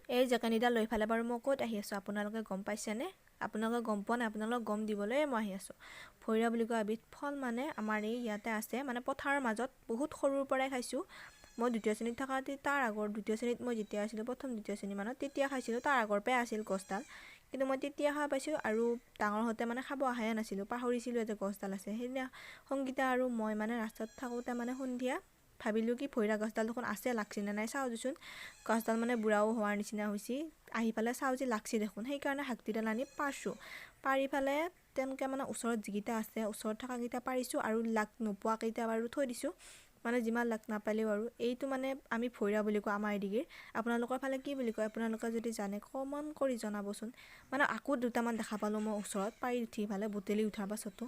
এই জেকেনিডাল লৈ পেলাই বাৰু মই ক'ত আহি আছোঁ, আপোনালোকে গম পাইছেনে? আপোনালোকে গম পোৱা নাই, আপোনালোকক গম দিবলৈ মই আহি আছোঁ। ভৈৰা বুলি কোৱা এবিধ ফল মানে আমাৰ এই ইয়াতে আছে, মানে পথাৰৰ মাজত। বহুত সৰুৰ পৰাই খাইছোঁ মই। দ্বিতীয় শ্ৰেণীত থকা, তাৰ আগৰ দ্বিতীয় শ্ৰেণীত মই যেতিয়া আছিলোঁ, প্ৰথম দ্বিতীয় শ্ৰেণী মানত তেতিয়া খাইছিলোঁ। তাৰ আগৰ পৰাই আছিল গছডাল, কিন্তু মই তেতিয়া খাব পাইছোঁ আৰু ডাঙৰ হওঁতে মানে খাব অহাই নাছিলোঁ, পাহৰিছিলোঁ যে গছডাল আছে। সেইদিনা সংগীতা আৰু মই মানে ৰাস্তাত থাকোঁতে মানে সন্ধিয়া ভাবিলোঁ কি ভৈৰা গছডাল দেখোন আছে, লাগছে নে নাই চাওঁ দেচোন। গছডাল মানে বুঢ়াও হোৱাৰ নিচিনা হৈছে। আহি পেলাই চাওঁ যে লাগছে দেখোন। সেইকাৰণে হাকটিডাল আনি পাৰিছোঁ। পাৰি পেলাই তেনেকৈ মানে ওচৰত যিকেইটা আছে, ওচৰত থকাকেইটা পাৰিছোঁ আৰু লাগ নোপোৱাকেইটা বাৰু থৈ দিছোঁ, মানে যিমান লাগ নাপালেও। আৰু এইটো মানে আমি ভৈৰা বুলি কওঁ আমাৰ এদিগিৰ। আপোনালোকৰ ফালে কি বুলি কয়, আপোনালোকে যদি জানে কমেণ্ট কৰি জনাবচোন। মানে আকৌ দুটামান দেখা পালোঁ মই ওচৰত পাৰি উঠি পেলাই বুটলি উঠাৰ পাছতো।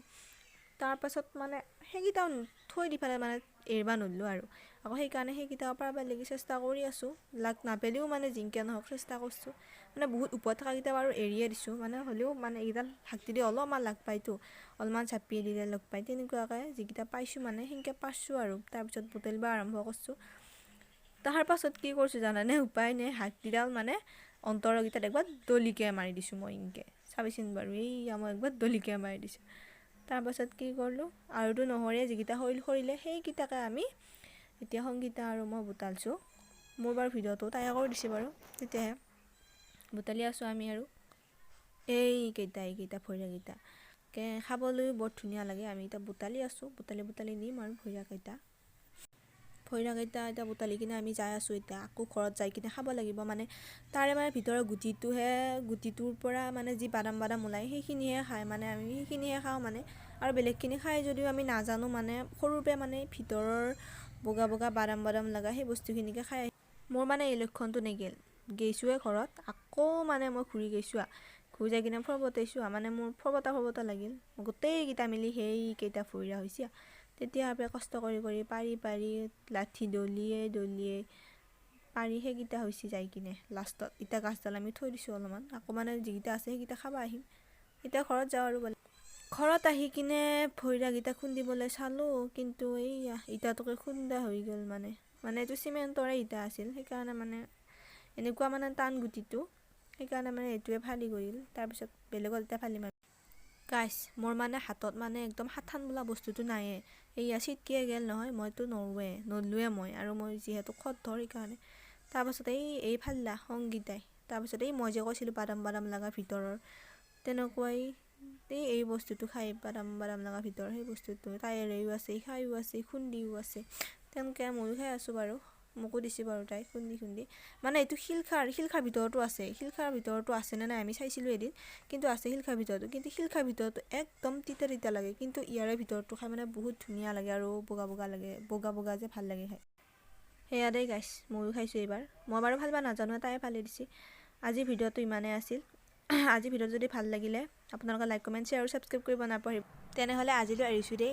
তাৰপাছত মানে সেইকেইটাও থৈ দি পেলাই মানে এৰিব নোৱাৰিলোঁ আৰু আকৌ সেইকাৰণে সেইকেইটাও পাৰবাৰ লাগি চেষ্টা কৰি আছোঁ। লাগ নাপেলিও মানে জিংকে নহওক চেষ্টা কৰিছোঁ। মানে বহুত ওপৰত থকাকেইটা বাৰু এৰিয়ে দিছোঁ, মানে হ'লেও মানে এইকেইডাল হাকটি দি অলপমান লাগ পায়তো, অলপমান চাপিয়ে দিলে লগ পায়। তেনেকুৱাকৈ যিকেইটা পাইছোঁ মানে সেনেকৈ পাৰছোঁ আৰু তাৰপিছত বুটলিব আৰম্ভ কৰিছোঁ। তাৰ পাছত কি কৰিছোঁ জানানে? উপায় নাই, হাকটিডাল মানে অন্তৰকেইটাত একবাৰ দলিকে মাৰি দিছোঁ মই ইনকে। চাবিচোন বাৰু, এইয়া মই একবাৰ দলিকে মাৰি দিছোঁ। তাৰপাছত কি কৰিলোঁ? আৰুতো নহৰে, যিকেইটা সৰিল সৰিলে, সেইকেইটাকে আমি এতিয়া সংগীতা আৰু মই বুটালছোঁ। মোৰ বাৰু ভিডিঅ'টো তাই কৰি দিছে বাৰু। তেতিয়াহে বুটালি আছোঁ আমি। আৰু এইকেইটা এইকেইটা ভৈৰাকেইটা খাবলৈও বৰ ধুনীয়া লাগে। আমি এতিয়া বুটালি আছোঁ, বুটালি বুটালি নিম আৰু ভৈৰাকেইটা। ভৈৰাকেইটা এতিয়া বুটালি কিনে আমি যাই আছোঁ। এতিয়া আকৌ ঘৰত যাই কিনে খাব লাগিব। মানে তাৰে মানে ভিতৰৰ গুটিটোহে, গুটিটোৰ পৰা মানে যি বাদাম বাদাম ওলায় সেইখিনিহে খায়। মানে আমি সেইখিনিহে খাওঁ মানে, আৰু বেলেগখিনি খাই যদিও আমি নাজানো। মানে সৰুৰ পৰা মানে ভিতৰৰ বগা বগা বাদাম বাদাম লগা সেই বস্তুখিনিকে খাই। মোৰ মানে এই লক্ষণটো নেগেল। গেইছোৱে ঘৰত আকৌ, মানে মই ঘূৰি গৈছোঁ, ঘূৰি যাই কিনে ফৰবতাইছোঁ। মানে মোৰ ফৰবতা ফৰবতা লাগিল। গোটেইকেইটা মিলি সেইকেইটা ভৈৰা হৈছে। তেতিয়া পৰা কষ্ট কৰি কৰি পাৰি পাৰি, লাঠি দলিয়াই দলিয়াই পাৰি সেইকেইটা হৈছে যাই কিনে লাষ্টত। এতিয়া গাছডাল আমি থৈ দিছোঁ অলপমান, আকৌ মানে যিকেইটা আছে সেইকেইটা খাব আহিম। এতিয়া ঘৰত যাওঁ আৰু ঘৰত আহি কিনে ভৈৰাকেইটা খুন্দিবলৈ চালোঁ, কিন্তু এইয়া ইটাটোকে খুন্দা হৈ গ'ল। মানে মানে এইটো চিমেণ্টৰে ইটা আছিল, সেইকাৰণে মানে এনেকুৱা মানে টান গুটিটো, সেইকাৰণে মানে এইটোৱে ফালি গ'ল। তাৰপিছত বেলেগত এতিয়া ফালিম। আৰু গাইছ, মোৰ মানে হাতত মানে একদম সাথান বোলা বস্তুটো নাইয়ে। এইয়া চিটকিয়ে গ'ল নহয়। মইতো নৰোৱে, নৰলোৱে মই আৰু মই যিহেতু খত ধৰ, সেইকাৰণে। তাৰপাছত এই এই ফাল্লা সংগীতাই। তাৰপিছত এই মই যে কৈছিলোঁ বাদাম বাদাম লগা ভিতৰৰ, তেনেকুৱাই এই এই বস্তুটো খাই, বাদাম বাদাম লগা ভিতৰৰ সেই বস্তুটো তাই এৰেও আছে, খায়ো আছে, খুন্দিও আছে। তেনেকৈ ময়ো খাই আছোঁ বাৰু। মোকো দিছে বাৰু তাই খুন্দি খুন্দি। মানে এইটো শিলখাৰ, শিলখাৰ ভিতৰতো আছে। শিলখাৰ ভিতৰতো আছেনে নাই আমি চাইছিলোঁ এদিন, কিন্তু আছে শিলখাৰ ভিতৰতো। কিন্তু শিলখাৰ ভিতৰতো একদম তিতা তিতা লাগে, কিন্তু ইয়াৰে ভিতৰতো খাই মানে বহুত ধুনীয়া লাগে আৰু বগা বগা লাগে, বগা বগা যে ভাল লাগে খাই। সেয়া দেই গাইছ, ময়ো খাইছোঁ এইবাৰ। মই বাৰু ভাল নাজানো, তাই ফালি দিছে। আজি ভিডিঅ'টো ইমানেই আছিল। আজি ভিডিঅ'টো যদি ভাল লাগিলে আপোনালোকে লাইক, কমেণ্ট, শ্বেয়াৰ আৰু ছাবস্ক্ৰাইব কৰিব নাপাহৰিব। তেনেহ'লে আজিলৈ এৰিছোঁ দেই।